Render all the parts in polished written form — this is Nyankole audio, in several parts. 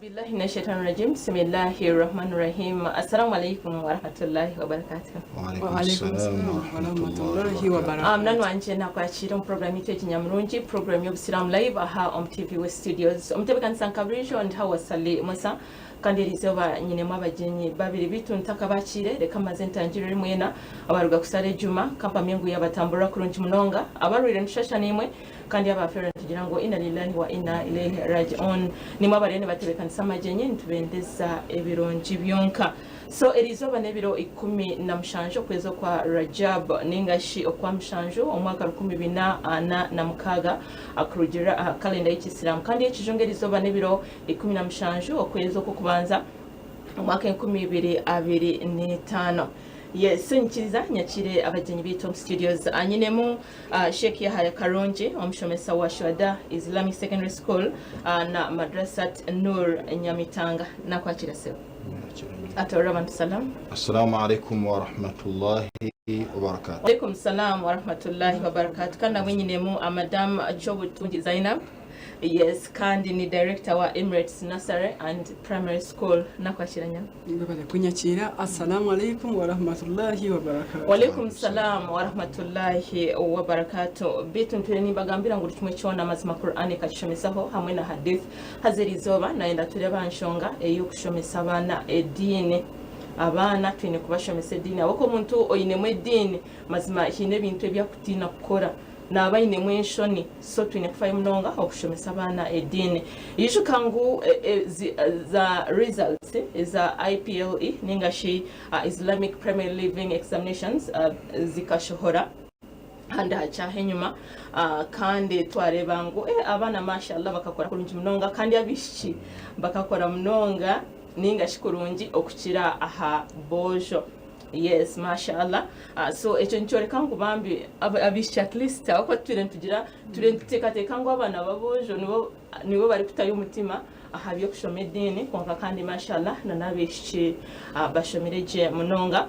Billahi minash shaitani rajim. Bismillahi rahmani rahim. Assalamu alaikum warahmatullahi wabarakatuh. Wa alaikum salam wa rahmatullahi wa barakatuh. Munani wangye nakwakiira omu program yitu egi nyamurungi, program y'Obusiraamu Live aha omu TV West Studios. Omutebeekanisa nka buriijo ndi Hawa Sally Musa kandi eriizooba nyinemu abagyenyi babiri beitu ntakabakiire reka mbanze ntangirire mwena abaruga kusara ejuma kampamye ngu yabatamburira kurungi munonga abarwaire nitushasha naimwe Kandi abaafeerwa nitugira ngu Inna lillahi wa inna ilaihi raji'un. Nimwe abariyo nibatebeekanisa amagyenyi, nitubendeza ebirungi byonka. So eriizooba n'ebiro 17 okwezi okwa Rajab ninga shi okwa mushanju omwaka 1446 kurugiirira aha kalenda y'ekisiraamu. Kandi ekijungu eriizooba n'ebiro 17 okwezi okw'okubanza omwaka 2025. Yes, so nyikiriza nyakiire abagyenyi baitu omu studios. Nyinemu Sheikh Yahaya Karungi, omushomesa wa Shuhada Islamic Secondary School na Madrasat Nur Nyamitanga. Nakwakira sebo. Atorera abantu salamu. Assalamu alaikum warahmatullahi wabarakatuh. Alaikum salam warahmatullahi wabarakatuh. Kandi nabwe nyinemu Madam Kyobutungi Zainab. Yes, kandi ni director wa Emirates Nursery and Primary School. Nakwakira nyabo. Mwebale kunyakiira. Assalamu alaikum warahmatullahi wabarakatuh. Walaikum salam warahmatullahi wabarakatuh. Beitu ntwire nimbagambira ngu buri kimwe kyona amazima Quran ekakishomesaho hamwe na Hadith. Haza erizooba nayenda turebe aha nshonga ey'okushomesa abaana ediini. Abaana twine kubashomesa ediini ahabw'okuba omuntu oinemu ediini mazima haine ebintu ebi akutiina kukora. Naaba ainemu enshoni, so twine kufayo munonga okushomesa abaana ediini. Ijuka ngu za results eza IPLE ninga shi Islamic Primary Leaving Examinations zikashohora handi hakye aho enyima kandi twareeba ngu abaana mashallah bakakora kurungi munonga kandi abaishiki bakakora munonga ninga shi kurungi okukira aha boojo. Yes mashallah so ekyo nikyoreka ngu bambi abaishiki at least ahabw'okuba tutwire nitugira tutwire nituteekateeka ngu abaana b'aboojo nibo nibo barikutayo omutima aha by'okushoma ediini kwonka kandi mashallah na n'abaishiki bashomire gye munonga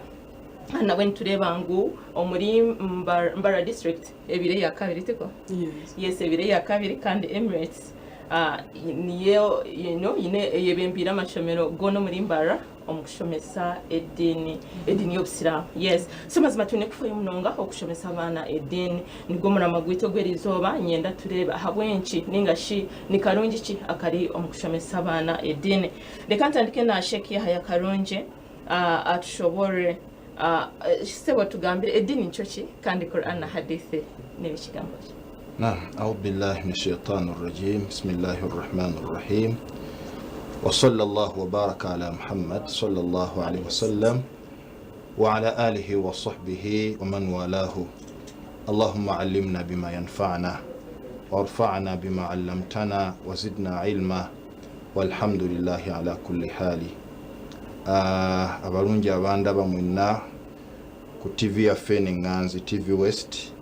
kandi nabwe nitureeba ngu omuri Mbarara district ebaire eya kabiri tikwo? Yes. Yes ebaire eya kabiri kandi Emirates niyo you know eyebembeire amashomero goona omuri Mbarara. omu kushomesa ediini ediini y'obusiraamu yes so mazima twine kufayo munonga okushomesa abaana ediini nigwo murama gwaitu ogw'erizooba nyenda tureebe ahabw'enki ninga shi ni karungi ki akari omu kushomesa abaana ediini reka ntandike na Sheikh Yahaya Karungi atushoboorore sebo tugambire ediini nikyo ki kandi Quran na Hadith n'ebikigambo ki. Naam, audhu billahi min shaitani rajim, bismillahi rrahmani rrahim, wa sallallahu wa baraka ala Muhammad sallallahu alaihi wasallam wa ala alihi wa sahbihi wa man walahu. Allahumma allimna bima yanfa'na warfa'na bima 'allamtana wa zidna ilma walhamdulillahi ala kulli hali. Ah, abalungi abandaba mwenna ku TV yaffe eno eŋŋanzi TV West.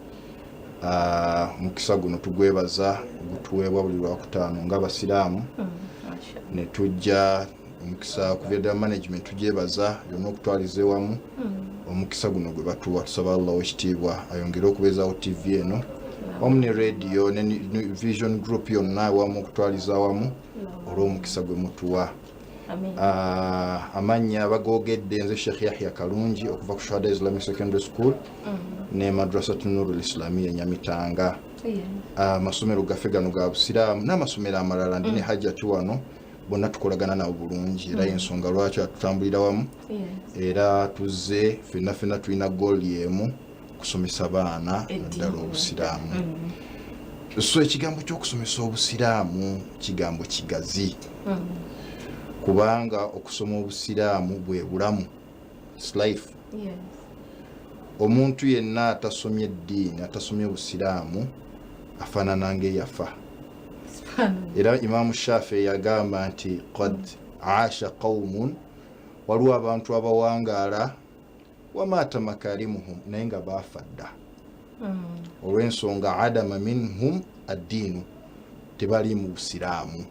Ah, omukisa guno tugwebaza ogutuweebwa buli lwakutaano nga abasiraamu ne tujja omukisa okuva ddala management tugyebaza yonna okutwaliza ewamu omukisa guno gwe batuwa. Tusaba Allah owekitiibwa ayongere okubeezawo TV eno wamu ne radio ne Vision Group yonna awamu okutwaliza awamu olw'omukisa gwe mutuwa. Ah, amannya bagoogedde nze Sheikh Yahya Kalungi okuva ku Shuhada Islamic Secondary School ne Madrasat Nurul Islamia Nyamitanga. Ah, amasomero gaffe gano ga Busiraamu n'amasomero amalala ndi ne Hajjati wano bonna tukolagana nabo bulungi era yensonga lwaki atutambulira wamu era tuzze fenna fenna tulina goal emu kusomesa baana naddala obusiraamu. So ekigambo ky'okusomesa obusiraamu kigambo kigazi kubanga okusoma obusiraamu bwe bulamu, it's life. Omuntu yenna atasomye eddiini atasomye obusiraamu afaanana ng'eyafa. Era Imaamu Shafii yagamba nti qad aasha qaumun, waliwo abantu abawangaala wamaata makarimuhum, naye nga baafa dda olw'ensonga adama minhum addiinu, tebali mu busiraamu.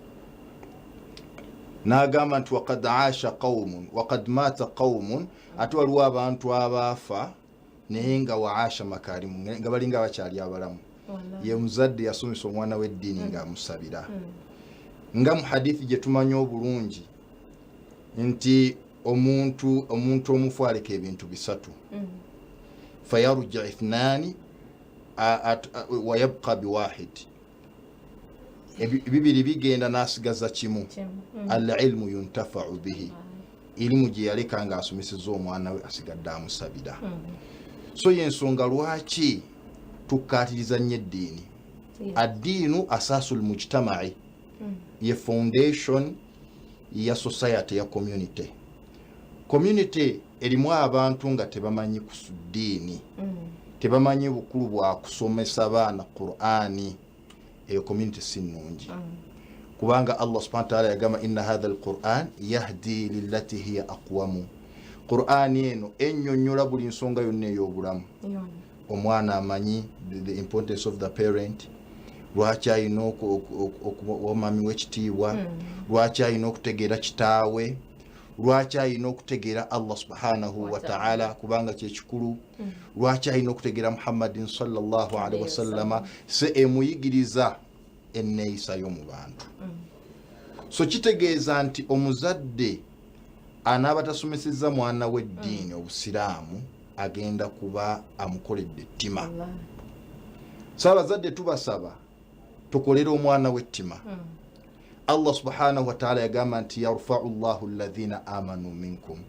N'agamba nti wakad aasha qaumun wakad maata qaumun, ate waliwo abantu abaafa naye nga waasha makarimu, nga balinga bakyali abalamu. Ye muzadde yasomesa omwana w'eddiini ng'amusabira. Nga mu hadithi gye tumanyi obulungi nti omuntu omuntu omufu aleka ebintu bisatu. Fayaruja ithnani wayabqa biwahid, bibiri bigenda n'asigaza kimu. Alilmu yuntafau bihi, ilimu gye yaleka nga asomeseza omwana we asigadde amusabira. So yensonga lwaki tukkaatiriza nnyo eddiini. Addiinu asaasu lmujtamai, ye foundation ya society, ya community. Community erimu abantu nga tebamanyi ku ddiini, tebamanyi bukulu bwa kusomesa baana Qur'ani, eyo community si nnungi. Kubanga Allah subhana wataala yagamba, inna hatha alquran yahdi lillati hiya aqwamu. Qur'ani eno ennyonnyola buli nsonga yonna ey'obulamu. Omwana amanyi the importance of the parent, lwaki alina okuwa mami w'ekitiibwa, lwaki alina okutegeera kitaawe, lwaki alina okutegeera Allah subhanahu wataala kubanga kyekikulu, lwaki alina okutegeera Muhammadin sallallahu alaihi wasallama, se emuyigiriza enneeyisa yo mu bantu. So kitegeeza nti omuzadde anaaba tasomesezza mwana w'eddiini obusiraamu, agenda kuba amukoledde ettima. So abazadde tubasaba tukolere omwana w'ettima. Allah subhanahu wataala yagamba nti yarfau llahu alladhina amanu minkum.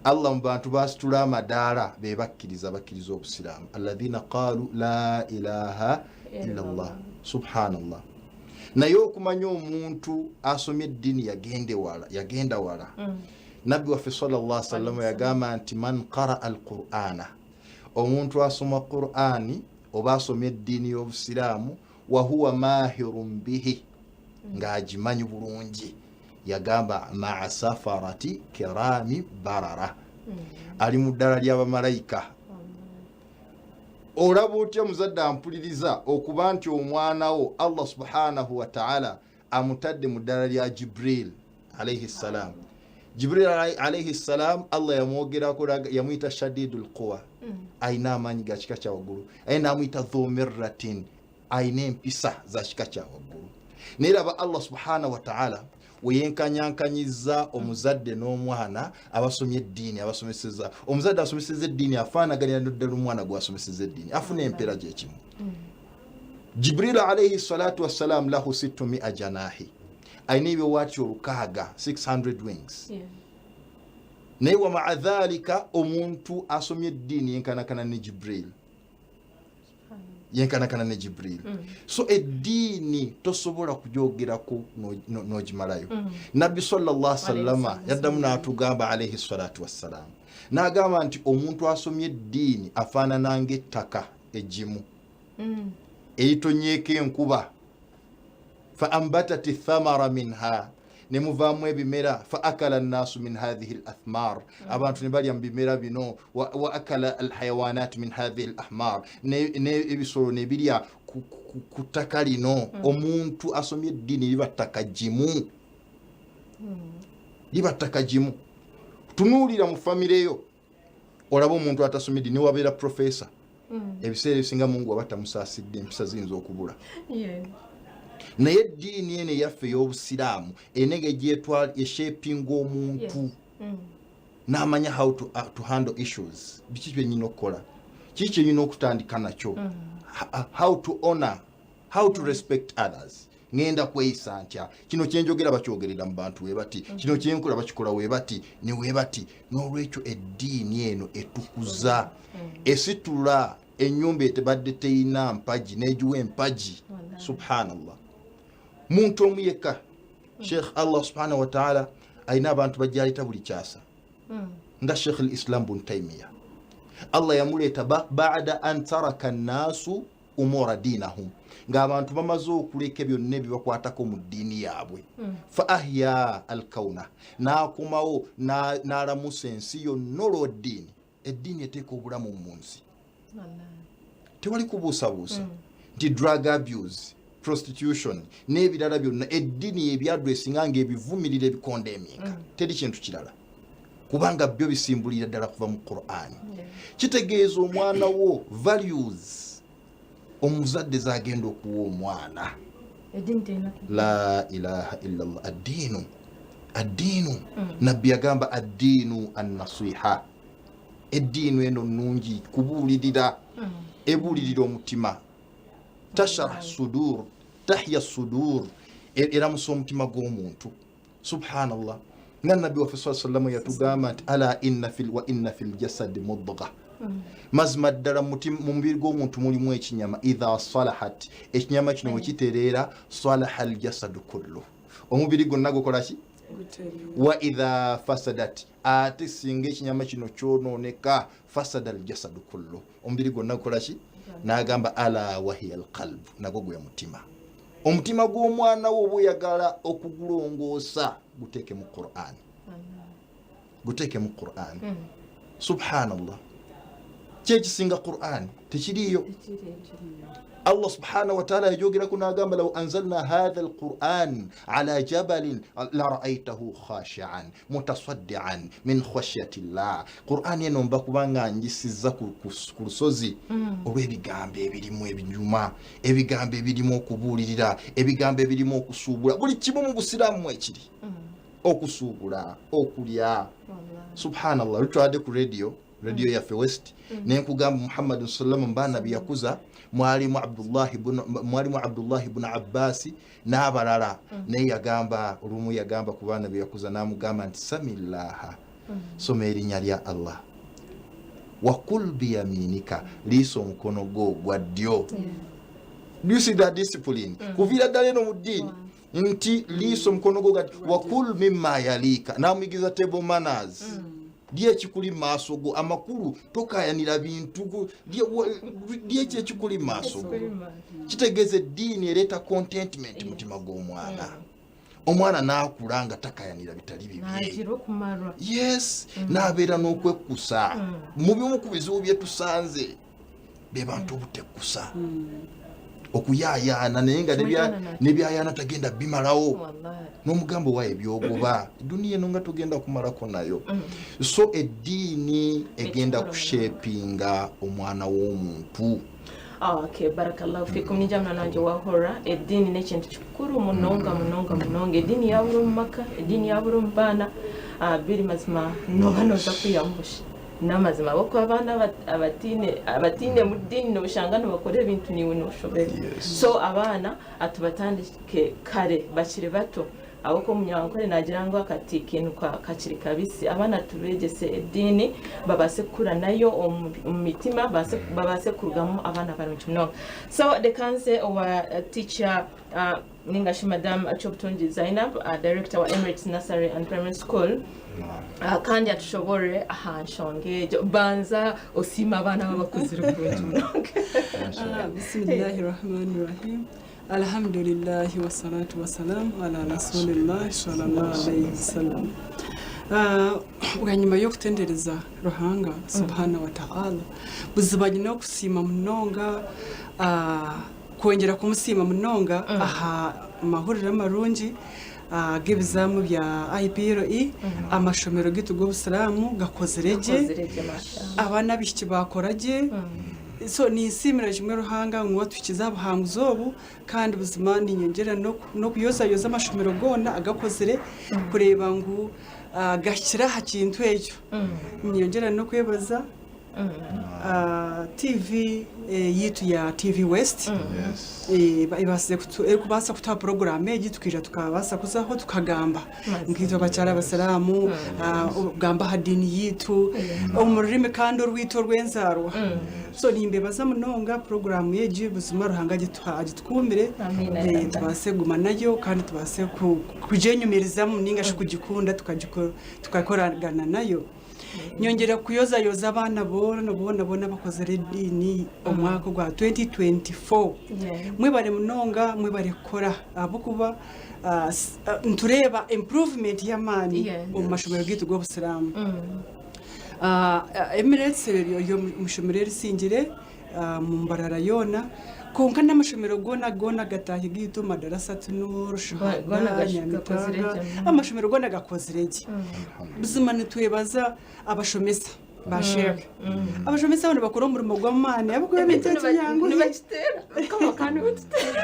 Allah mu bantu basitula amadaala be bakkiriza, bakkiriza obusiraamu, alladhina qalu la ilaha illa llah. Subhanallah. Naye okumanya omuntu asomye eddiini yagenda wala. Nabbi waffe sallallahu sallama yagamba nti man qaraa alqur'ana, omuntu asoma Qur'ani oba asomye eddiini y'obusiraamu, wahuwa mahirun bihi, ng'agimanyi bulungi, yagamba maa safarati kirami barara, ali mu ddala ly'abamalayika. Olaba otya omuzadde ampuliriza okuba nti omwana wo Allah subhanahu wataala amutadde mu ddala lya Jibril alaihi ssalam? Jibril alaihi ssalam, Allah yamwogerako, yamuyita shadidu lquwa, ayina amaanyi ga kika kya waggulu, aye namuyita dhumirratin, ayina empisa za kika kya waggulu. Naye raba Allah subhanahu wataala weyenkanyankanyiza omuzadde n'omwana abasomye eddiini. Abasomeseza, omuzadde asomeseza eddiini afaanaganira noddala omwana gwasomeseza eddiini, afuna empeera gyekimu. Jibril alaihi salatu wassalam lahu 600 janahi, alina ebiwaati 600, 600 wings. Naye wamaa dhalika omuntu asomye eddiini yenkanakana ne Jibril, yenkanakana ne Jibril. So eddiini tosobola kujogerako n'ogimalayo. Nabbi sallallahu sallama yaddamu n'atugamba alaihi salatu wassalam, n'agamba nti omuntu asomye eddiini afaanana ng'ettaka eggimu eritonyeeko enkuba, fa ambatat thamara minha, ne muvaamu ebimera, fa akala nnaasu min hathihi l athmar, abantu ne balya mu bimera bino, wa akala alhayawanat min hathihi l ahmar, n'ebisolo ne birya ku ttaka lino. Omuntu asomye eddiini liba ttaka gimu, liba ttaka gimu. Tunuulira mu famire yo, olaba omuntu atasomye eddiini newabeera profesa, ebiseera ebisinga Mungu aba tamusaasidde, empisa ziyinza okubula. Naye eddiini eno eyaffe ey'obusiraamu enege gyetwala eshapinga omuntu n'amanya how to handle issues, biki byenyina okukola, kiki kyenyina okutandika nakyo, how to honor, how to respect others, ŋŋenda kweyisa ntya, kino kyenjogera bakyogerera mu bantu we bati, kino kyenkola bakikola we bati ne we bati. N'olwekyo eddiini eno etukuza, esitula ennyumba etebadde teyina mpagi n'egiwa empagi. Subhanallah, muntu omu yekka, Sheikh, Allah subhanahu wataala alina abantu bajjaleta buli kyasa, nga Sheikh l Islam bun Taimiya, Allah yamuleeta bada an taraka nnaasu umura dinahum, ng'abantu bamaze okuleka byonna ebibakwatako mu ddiini yaabwe. Fa ahya alkauna, n'akomawo n'alamusa ensi yonna olw'eddiini. Eddiini eteeka obulamu mu nsi. Tewali kubuusabuusa nti drug abuse, prostitution n'ebirala byonna, eddiini ebyaddressinga nga ebivumirira, ebikondeminga. Teri kintu kirala, kubanga byo bisimbulira ddala kuva mu Qur'ani. Kitegeeza omwana wo values omuzadde zagenda okuwa omwana. Eddiini terina ku. La ilaha illallah addiinu addiinu nabbi yagamba addiinu annasiha eddiinu eno nnungi kubuulirira ebuulirira omutima tashrah sudur tahya sudur eramusa omutima gw'omuntu subhanallah nga nabbi waffe saa sallama yatugamba nti ala inna fil wa inna fil jasadi mudga mazima ddala mu mubiri gw'omuntu mulimu ekinyama idha salahat ekinyama kino wekitereera salaha aljasadu kullu omubiri gwonna gukolaki wa idha fasadat ate singa ekinyama kino kyononeka fasada aljasadu kullu omubiri gwonna gukolaki nagamba ala wahiya alqalbu nagwo gwe mutima omutima gw'omwana wo oba oyagala okugulongoosa guteeke mu quran guteeke mu quran subhanallah kyekisinga quran tekiriiyo Allah subhanahu wataala yajogerako nagamba lau anzalna hatha alquran ala jabalin laraaitahu khashian mutasaddian min khashyati llah Qur'an eno mba kubanga njisizza ku lusozi mm. olw'ebigambo ebirimu ebinyuma ebigambo ebirimu okubuulirira ebigambo ebirimu okusuubula buli kimu mu busiraamu mwekiri mm. okusuubula okulya subhanallah lutwadde ku radio radio mm. yaffe west nenkugamba muhammadu sallam mubaana byeyakuza mwalimu abdullahi bnu abbasi n'abalala naye yagamba olumu yagamba ku baana beyakuza n'amugamba nti samillaha soma erinnya lya allah wakul biyaminika liisa omukono gwo ogwa ddyo Do you see that discipline mm. kuviira ddala eno mu ddiini nti liisa omukono gwo gati wakul mimma yaliika namuyigiza table manners mm. lya ekikuli maaso go amakulu tokayanira bintu lya ekyo ekikuli maaso go kitegeeza eddiini ereeta contentment mutima gw'omwana mm. Omwana n'akula nga takayanira bitali bibye yes mm. n'abeera n'okwekkusa mm. Mu bimu ku bizibu bye tusanze be bantu obutekkusa okuyaayaana naye nga nebyayaana tagenda bimalawo n'omugambo wa ebyogoba eduniya eno nga togenda kumalako nayo mm. So eddiini egenda kushepinga omwana w'omuntu. Ah, okay, barakallahu fikum nija mwana wanje wahora eddiini n'ekintu kikuru munonga munonga munonga eddiini yabura omu maka eddiini yabura omu baana ah, biri mazima noba noza kwihamu busha n'amazima ahabw'okuba abaana abataine abataine mu diini noshanga nibakora ebintu naiwe noshoberwa so abaana tubatandike kare bakiri bato ahabw'okuba omunyankore naagira ngu akati kaintu kakiri kabisi abaana tubeegyese ediini babaase kukura nayo omu mitima babaase kurugamu abaana barungi munonga so reka nze owa teacher ninga shi madam Kyobutungi Zainab director wa Emirates Nursery and Primary School kandi atushoborere aha nshonga egyo banza osiime abaana abakuzire kurungi munonga. Bismillahi rahmani rahim Alhamdulillahi wassalatu wassalamu ala rasulillahi sallallahu alayhi wasallam. Bwanyima y'okutendereza Ruhanga subhana wa ta'ala buzima nyine okusiima munonga kwongyera kumusiima munonga aha mahurire amarungi ag'ebizaamu bya IPLE amashomero gaitu g'obusiraamu gakozire gye abaana abaishiki baakora gye So ninsiimira kimwe Ruhanga ngu atuhikize aha buhanguzi obu kandi buzima niinyongyera n'okuyozayoza amashomero goona agakozire kureeba ngu gahikire aha kintu ekyo. Niinyongyera n'okwebaza TV yaitu ya TV West erikubaasa kutuha puroguraamu egi tukaija tukabaasa kuzaho tukagamba. Nkaitwe abakyara abasiraamu okugamba aha diini yaitu omu rurimi kandi orwaitu orw'enzaarwa. So nimbebaza munonga puroguraamu egi buzima Ruhanga agitukuumire tubaase kuguma nayo kandi tubaase kugyenyumirizamu ninga shi kugikunda tukakoragana nayo. Nyongyera kuyozayoza abaana boona boona boona abakozire ediini omwaka ogwa 2024. Mwebare munonga mwebare kukora ahabw'okuba nitureeba improvement y'amaani omu mashomero gaitu g'obusiraamu. Emirates eri omu ishomero erisingire omu Mbarara yoona kwonka n'amashomero goona goona agataahi gaitu Madarasa Noor, Shuhada, Nyamitanga amashomero goona gakozire gye. Buzima nitwebaza abashomesa ba sheikh. Abashomesa abo nibakora omurimo gw'amaani ahabw'okuba ebintu ebi tibyanguhi. Nibakiteera. Mukama ka nibakiteera.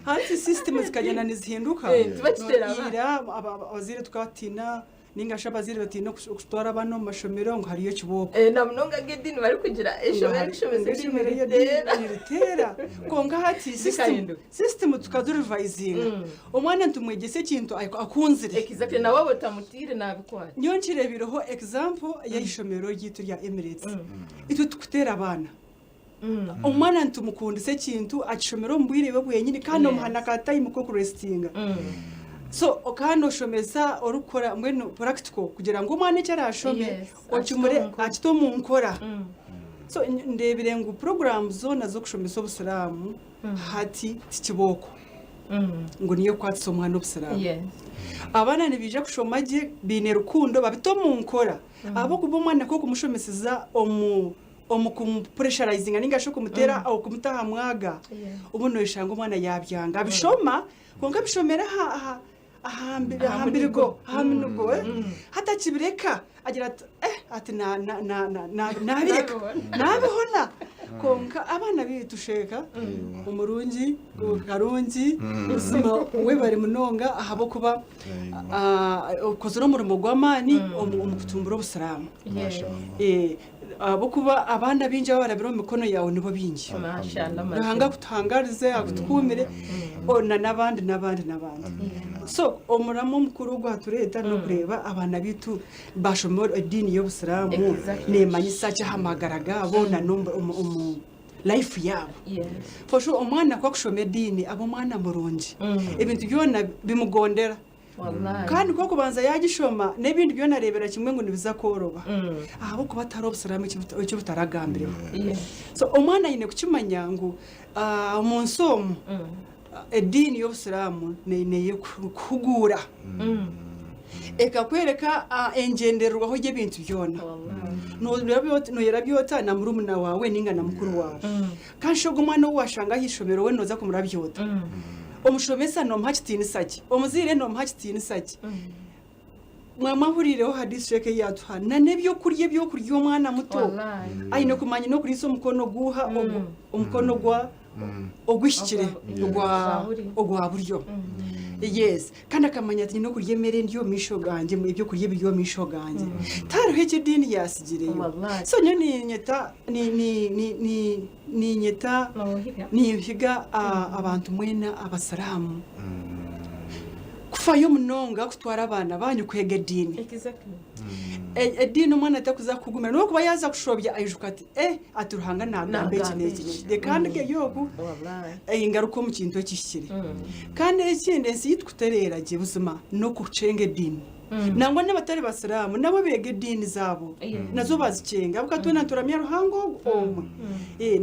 Hati system zikagyenda nizihinduka. Eh, tibakiteera abaana. Ira abazaire tukabatiina ninga shi abazaire batiina okutwara abaana omu mashomero ngu hariyo ekibooko. Eh, na munonga ag'ediini barikugira eishomero erikushomesa ediini niriteera. Niriteera. Kwonka hati system Zikahinduka. system tukazirivayizinga. Omwana nitumwegyesa ekintu akunzire. Exactly, na waaba otamutiire naabikwata. Nyowe nkireebireho example y'eishomero ryaitu rya Emirates. Itwe tukuteera abaana. Omwana nitumukundisa ekintu akishomera omu bwire bwe bwenyini kandi omuha na ka time k'okuresitinga. So kandi oshomesa orikukora mbwenu practical kugira ngu omwana eki araashome Yes, okimure akite omu nkora. akite omu nkora. So ndeebire ngu puroguraamu zoona z'okushomesa obusiraamu hati ti kibooko ngu niyo ekukwatisa omwana obusiraamu. Abaana nibaija kushoma gye baine rukundo babite omu nkora ahabw'okuba omwana ku okumushomeseza omu omu kumupuresharaizinga ninga shi okumuteera okumuta aha mwaga, obu nooshanga omwana yaabyanga. Abishoma kwonka abishomera aha aha aha mbi- aha mbirigo aha minigo eh. Hati akibireka agira ati eh ati na- na- na- na- na- naabireka Naabihona. naabihona kwonka abaana baitu sheeka omurungi karungi buzima webare munonga ahabw'okuba Aiwa. okozire omurimo gw'amaani omu omu kutumbura obusiraamu. Mashallah. Eh, Ahabw'okuba abaana baingi abarabire omu mikono yaawe nibo baingi. Mashallah, Ruhanga mashallah. akutuhangarize, akutukuumire, na n'abandi n'abandi n'abandi. So omurama omukuru ogwatureeta n'okureeba abaana baitu baashoma ediini y'obusiraamu Exactly. neemanyisa ki aha magara gaabo na n'omu omu- omu life yaabo. Yes. For sure omwana ku akushoma ediini aba omwana murungi. Ebintu byona bimugondera. Wallahi. Kandi ku okubanza yaagishoma, n'ebindi byona areebera kimwe ngu nibiza kworoba ahabw'okuba tihariho obusiraamu eki buta- eki butaragambireho. Yeah. So omwana aine kukimanya ngu ah, omu nsi omu ediini y'obusiraamu ne- ney'okuhuguura ekakwereka ah, engyendererwaho y'ebintu byona. Wallahi. Noyera noyerabya ota na murumuna waawe ninga na mukuru waawe. Kandi shi ogwo omwana ou waashanga aha ishomero we nooza kumurabya ota? Omushomesa noomuha kitiinisa ki? Omuzaire noomuha kitiinisa ki? Mwamwahuriireho Hadith Sheikh ei yaatuha na n'ebyokurya ebyokurya omwana muto Wallaahi. aine kumanya n'okuriisa omukono guuha ogu omukono gwa oguhikire Ogwa- ogwa Ogwa buryo. ogwa buryo. Yes. Kandi akamanya ati nyine okurya emere eri omu maisho gangye, ebyokurya ebiri omu maisho gangye. Tihariho eki ediini yaatsigireyo. Wallahi. So nyowe niinyeta ni- ni- ni- ni- niinyeta Noohiga. nimpiga abantu mwena abasiraamu kufayo munonga kutwara abaana baanyu kwega ediini. Exactly. Ediini omwana takuza kukugumira n'obu okuba yaaza kushobya aijuka ati eh ati Ruhanga naagamba eki Naagamba n'eki eki. n'eki reka ndugeyo oku Wallahi. ngaruke omu kintu ekihikire. Kandi ekindi ensi ei turikutereera gye buzima n'okucenga ediini. Nangwa n'abatari basiraamu nabo beega ediini zaabo nazo bazikyenga ahabw'okuba twena nituramya Ruhanga ogwo omwe.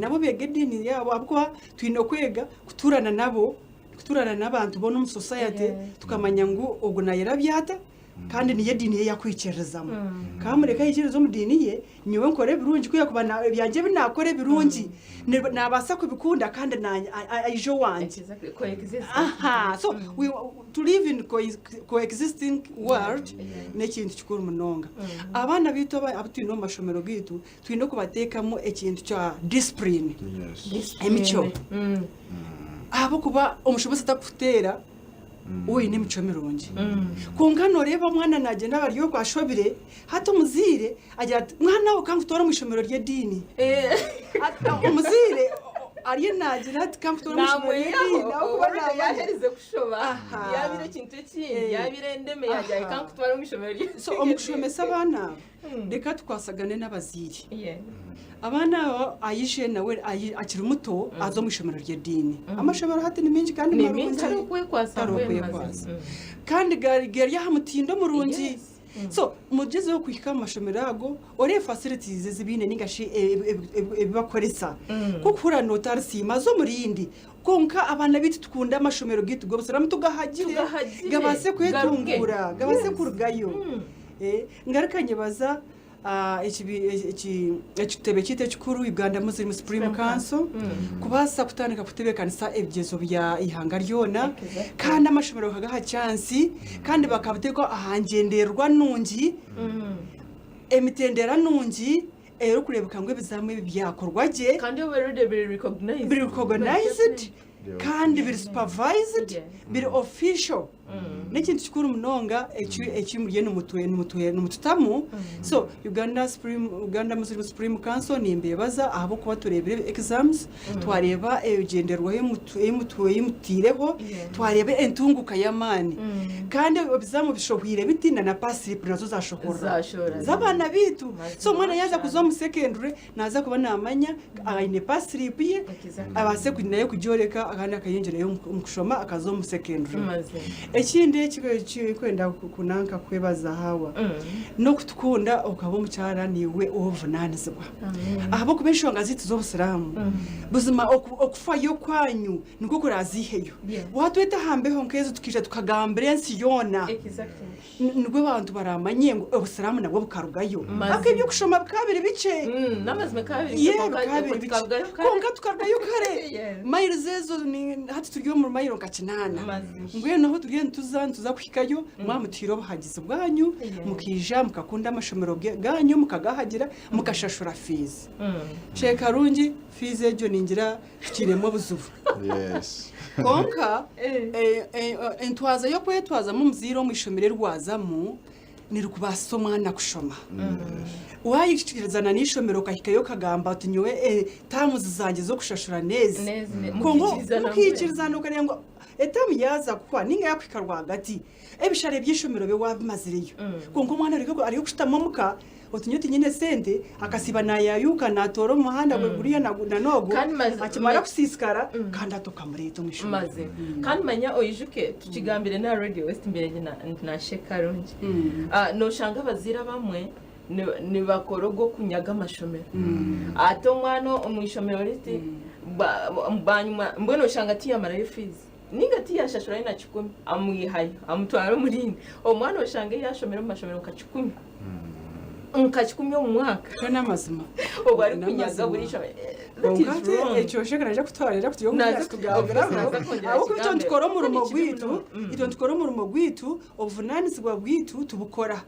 Nabo beega ediini yaabo ahabw'okuba twine kwega kutuurana nabo, kutuurana n'abantu boona omu society tukamanya ngu ogu naayerabya ata kandi niyo ediini ye ei arikwikiririzamu. Ka mureke aikiririze omu diini ye, nyowe nkore ebirungi ku yaakuba ebyangye ebi naakora ebirungi, naabaasa kubikunda kandi naanye aije owangye. Exactly, coexist. Aha, so we, to live in coexisting world n'ekintu kikuru munonga. Abaana baitu abu twine omu mashomero gaitu, twine kubateekamu ekintu kya discipline, Yes. emicwe. Ahabw'okuba omushomesa takukuteera oine emicwe mirungi. Kwonka nooreeba omwana naagyenda aba ari okwo ashobire, hati omuzaire agira ati, mwana we ka nkutware omu ishomero ry'ediini. Omuzaire ariyo naagira ati ka nkutware omu ishomero ry'ediini Namweyaho ahabw'okuba already naamanya. yaherize kushoba Aha. yabire ekintu ekindi yabire endeme yagira Aha. reka nkutware omu ishomero ry'ediini. So omu kushomesa abaana aba, reka tukwasagane n'abazaire. Yeah. Abaana aba aije nawe akiri muto aze omu ishomero ry'ediini. Amashomero hati ni maingi kandi Ni marungi. mingi hariho okwekwasa Hariho mbwenu okwekwasa. mazima. Kandi gari aha mutindo murungi. Yes. So mugyezeho kuhika omu mashomero ago oreebe facilities ezi baine ninga shi ebi bakukoresa. Ku orikuhurira nootarisiima za omu rindi. Kwonka abaana baitu tukunde amashomero gaitu g'obusiraamu tugahagire Tugahagire, gabaase garuge. kwetunguura, gabaase Yes. kurugayo. Ngaruka nyebaza ekitebe kyaitu ekikuru Uganda Muslim Supreme Council kubaasa kutandika kutebeekanisa ebigyezo bya ihanga ryona Exactly. kandi amashomero bakagaha chansi kandi bakabiteeka aha ngyendererwa nungi emitendera nungi erikureebeka ngu ebizaamu ebi byakorwa gye Kandi already biri recognized. biri recognized. Kandi biri supervised, biri official. N'ekintu kikuru munonga eki eki muriyo nimutwe nimutwe nimututamu. So Uganda Supreme Uganda Muslim Supreme Council nimbeebaza ahabw'okuba tureebire exams, twareeba ebigyendererwaho ebi mutu ebi mutu ebi mutaireho, twareeba entunguuka y'amaani. Kandi ebizamu bishohwire biti na na pass slip nazo zashohora Zashohora. z'abaana baitu. So omwana yaaza Mazima. kuza omu secondary Naaza kuba naamanya aine pass slip ye abaase nayo kugyoreka kandi akayongyerayo omu kushoma akaza omu secondary. Ekindi eki ndikwenda kunanka kwebaza Hawa n'okutukunda okaba omukyara niiwe ow'obuvunaanizibwa ahabw'okuba enshonga zaitu z'obusiraamu buzima okufayo kwanyu nikwo kuraaziiheyo. Waatweta aha mbeho nk'ezo tukaija tukagambira ensi yoona. Nibwo abantu baramanye ngu obusiraamu nabwo bukarugayo. Ahabw'okuba eby'okushoma bikaba biri bikye. Ye bikaba biri bikye. Kwonka tukarugayo kare. Miles ezo hati turi omu mailo nka kinaana. Mbwenu ahu turiyo nituza nituza kuhikayo mwaba mutuhaire obuhagizi bwanyu, mukaija mukakunda amashomero ganyu mukagahagira, mukashashura fiizi. Sheikh Karungi, fiizi egyo ningira tukiinemu obuzibu. Kwonka entwaza y'okwetwazamu omuzaire omu ishomero eri waazamu nirikubaasisa omwana kushoma. Waayikirizana n'eishomero okahikayo okagamba oti nyowe taamuzi zangye z'okushashura n'ezi. Kwonka mukaikirizana okareeba ngu etaamu yaaza kuhwa nainga yaakuhika rwagati, ebishare by'eishomero obe waabimazireyo. Kwonka omwana ariyo kushutama omuka Oti nyowe tinyine sente, akasiiba naayayuuka naatoora omu muhanda gwe guriya na n'ogu, Kandi mazi- akimara ma- kusiisikara kandi ati okamureeta omu ishomero. Mazima. Kandi manya oijuke tukigambire n'aha Radio West mbere ndi na- ndi na Sheikh Karungi. Ah, noshanga abazaire abamwe ni- nibakora ogw'okunyaga amashomero. Ate omwana omu ishomero riti ba- banyuma mbwenu oshanga tiyamarayo fees. Ninga tiyashashurayo na kikumi amwihayo amutwara omu rindi. Omwana oshanga yashomera omu mashomero nka kikumi. Nka kikumi omu mwaka. Ekyo n'amazima. Obwo arikunyaga buri ishomero. That Kwonka is ate wrong. ekyo Sheikh naija kutwara naija kutuha omu Naza class tugambiraho. naza kwongyera Ahabw'okuba itwe akigambe. nitukora omurimo Kuko ni kibi gwaitu, munonga. itwe nitukora omurimo gwaitu, obuvunaanizibwa bwaitu tubukora.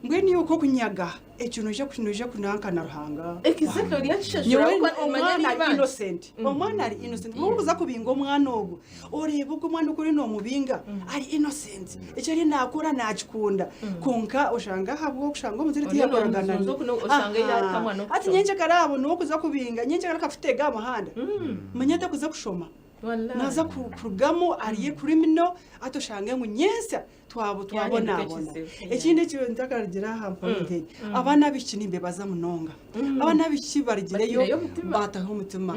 Mbwenu iwe okwokunyaga Ekyo noija noija kunanka na Ruhanga. Exactly, oryakishashura Nyowe ahabw'okuba omwana manya ari n'eibanja. innocent. Omwana ari innocent. Waaba orikuza kubinga omwana ogwo, oreeba ogu omwana oku oriyo nomubinga ari innocent. Eki ariyo nakora nakikunda. Kwonka oshanga ahabw'okushanga omuzaire Oriyo tiyakoragana nomusunza oku no- oshanga Aha. yatamwa Hati n'okushoma. nyencakare abo niwe okuza kubinga, nyencakare akakutega aha muhanda. Manya atakuza kushoma. Wallahi. Naza kurugamu ariye criminal, hati oshange ngu nyentsya twabo Yahinduka twabonabona ekizibu. ekindi eki ntakarugira aha point egi abaana abaishiki nimbebaza munonga abaana abaishiki barugireyo Bataireyo omutima. bataho omutima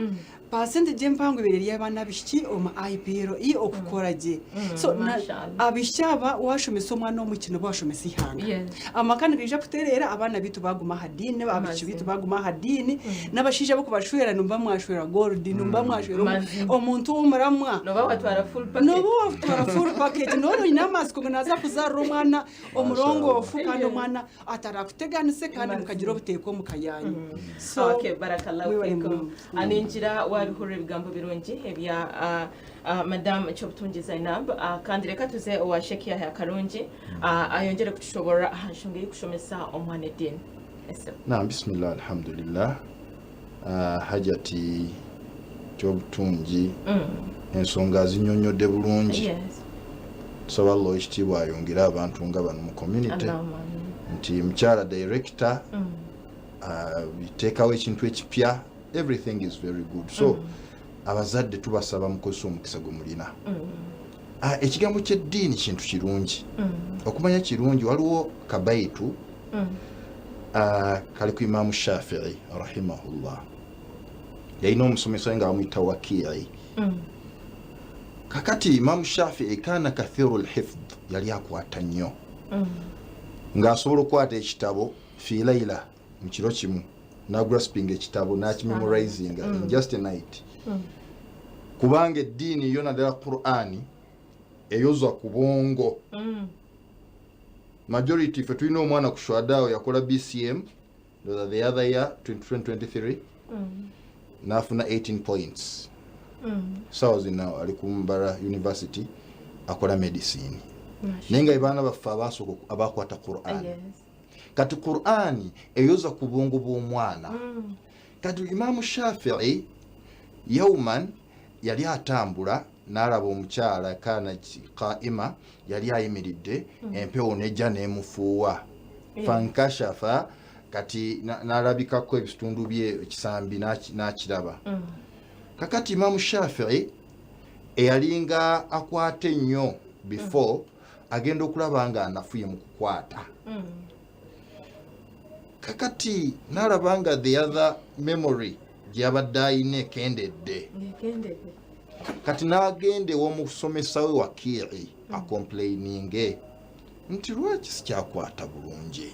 percentage empango ebaire eri ey'abaana abaishiki omu IPLE okukora gye so na- mashallah. abaishiki aba washomesa omwana omwishiki noba washomesa eihanga Yes. amaka nigaija kutereera abaana baitu baguma aha diini abaishiki baitu baguma aha diini n'abashaija ab'okubashwera nimuba mwashwera gold nimuba mwashwera Mazima. omuntu w'omuramwa Noba watwara full package. noba watwara full package noba oine amatsiko ngu naaza kuzaarira omwana omurongoofu kandi omwana atarakuteganise kandi mukagira obuteeka omu ka yaanyu. So, Okay, barakallahu mwebale fikum. munonga. Ah, Ningira wabihurira ebigambo birungi ebya ah, ah, Madam Kyobutungi Zainab. Ah, kandi reka tuze owa Sheikh Yahya Karungi ah, ayongyere kutushoborora aha nshonga ey'okushomesa omwana ediini. Ese. Naam, bismillah alhamdulillah. Ah, Hajati Kyobutungi ensonga azinyonyodde bulungi. Yes. Tusaba Allah owekitiibwa ayongere abantu nga bano mu community Allahumma amin. nti mukyala director ah, teekawo ekintu ekipya everything is very good so abazadde tubasaba mukozese omukisa gwe mulina. Ah, ekigambo ky'eddiini kintu kirungi okumanya kirungi waliwo kabaitu Ah, kali ku Imaamu Shafii rahimahullah yalina omusomesa we nga bamuyita Wakii. Kakati Imaamu Shafii kaana kathiru lhifdh, yali akwata nnyo ng'asobola okukwata ekitabo fi laila mu kiro kimu nagraspinga ekitabo nakimemorizinga in just a night kubanga eddiini yo naddala Qur'ani eyoza ku bwongo. Majority ffe tulina omwana ku Shuhadao yakola BCM ndoza the other year 2023 nafuna 18 points sawa zino ali ku Mbarara University akola medicine naye nga baana baffe abasooka abakwata Quran. Kati Quran eyoza ku bwongo bw'omwana. Kati Imamu Shafii yauman Yali atambula n'alaba omukyala kana qaima, yali ayimiridde, empewo nejja n'emufuuwa, fankashafa, kati n'alabikako ebitundu bye ekisambi n'akiraba. Kakati Imamu Shafii eyalinga akwata ennyo before, agenda okulaba nga anafuye mu kukwata. Kakati n'alaba nga the other memory gyeyabadde ayina ekendedde. Ng'ekendedde. Kati n'agenda ew'omusomesa we Wakiiri acomplaininge nti lwaki sikyakwata bulungi.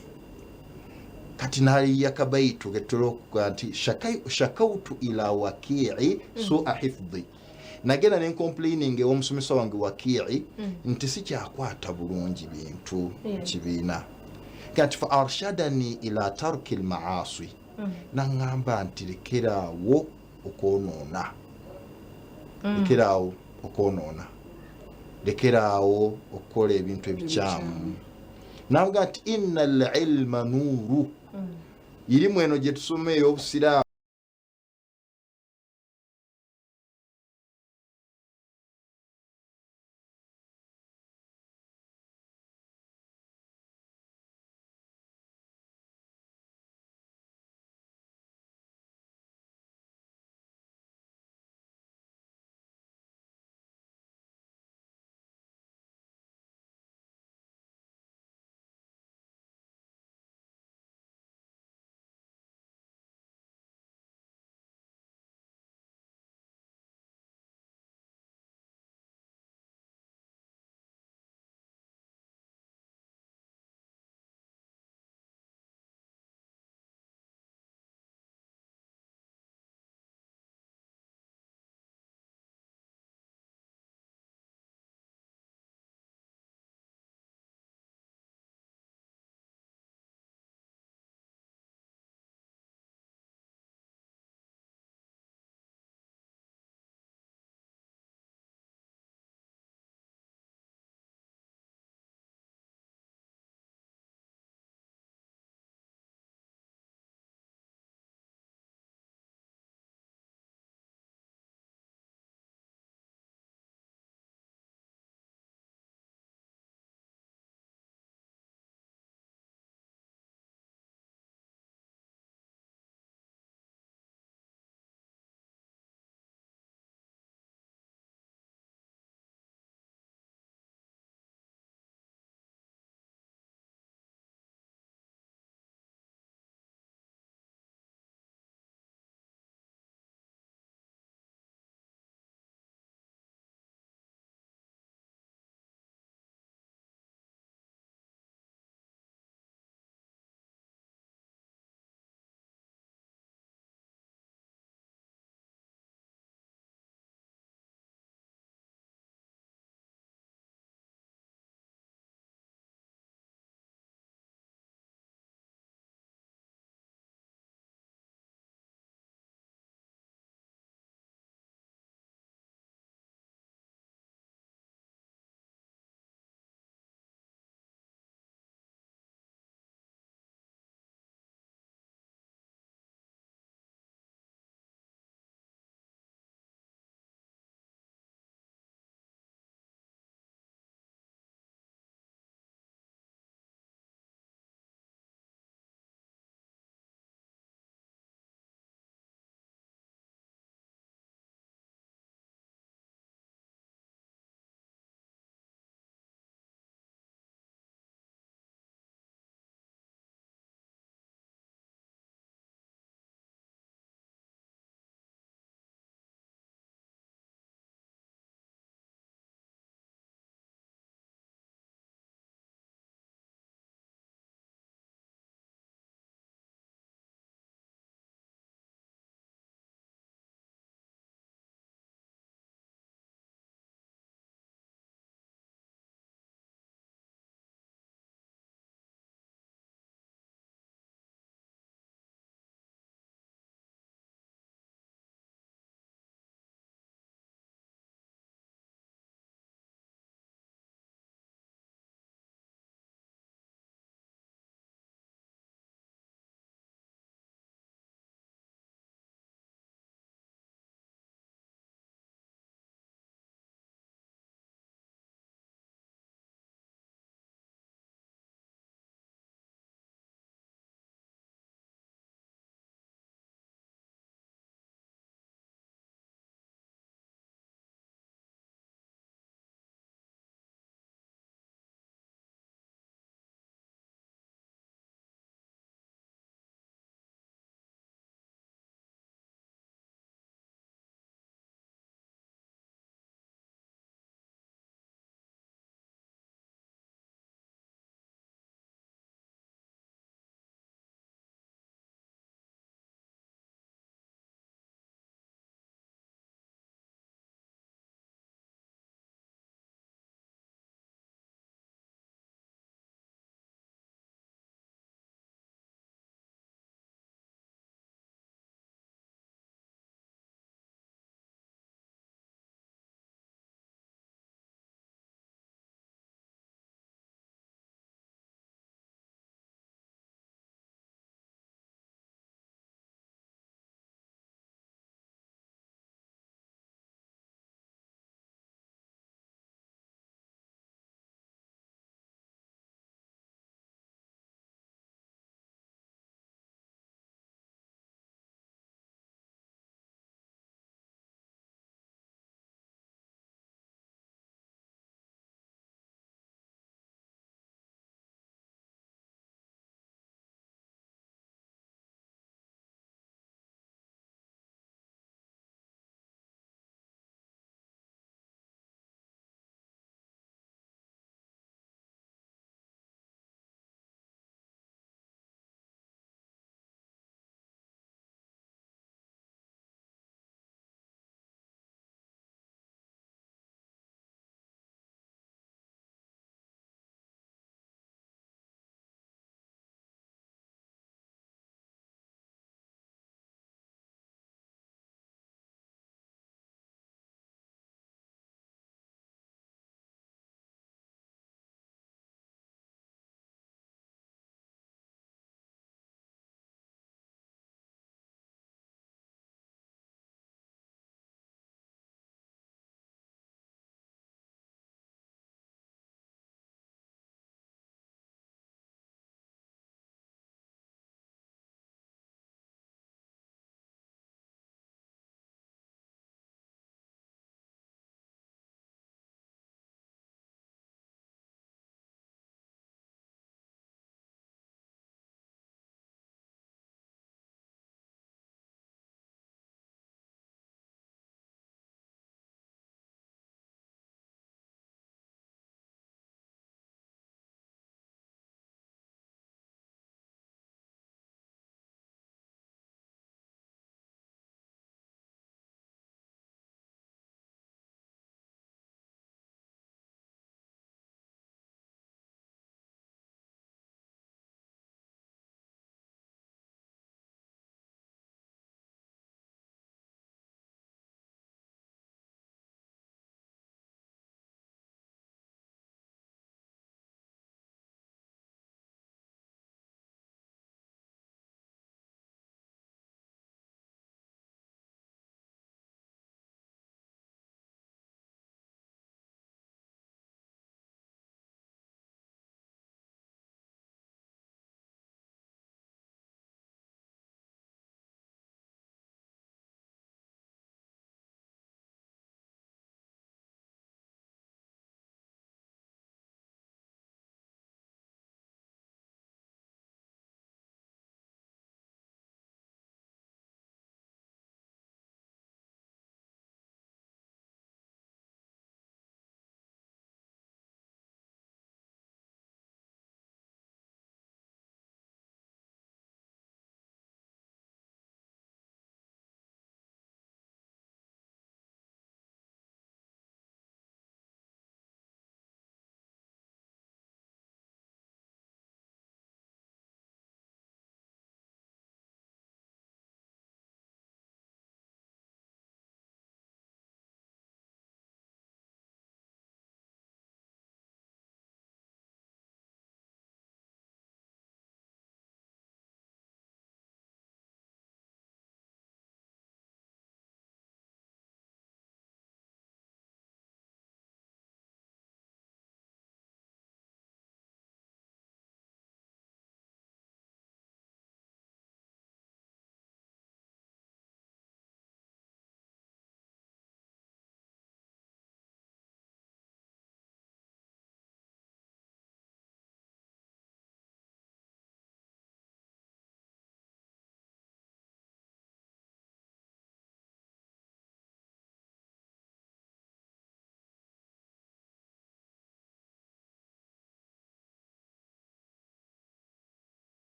Kati n'ayiya kabayitu ketera okuga nti shakautu ila Wakiiri sua hifdhi, nagenda nencomplaining ew'omusomesa wange Wakiiri nti sikyakwata bulungi bintu mu kibiina. Kati fa arshadani ila tarki lmaasi, naŋŋamba nti lekeraawo okwonoona, lekeraawo okwonoona, lekeraawo okukola ebintu ebikyamu. Navuga nti inna alilma nuuru, irimu eno gye tusoma ey'obusiraamu.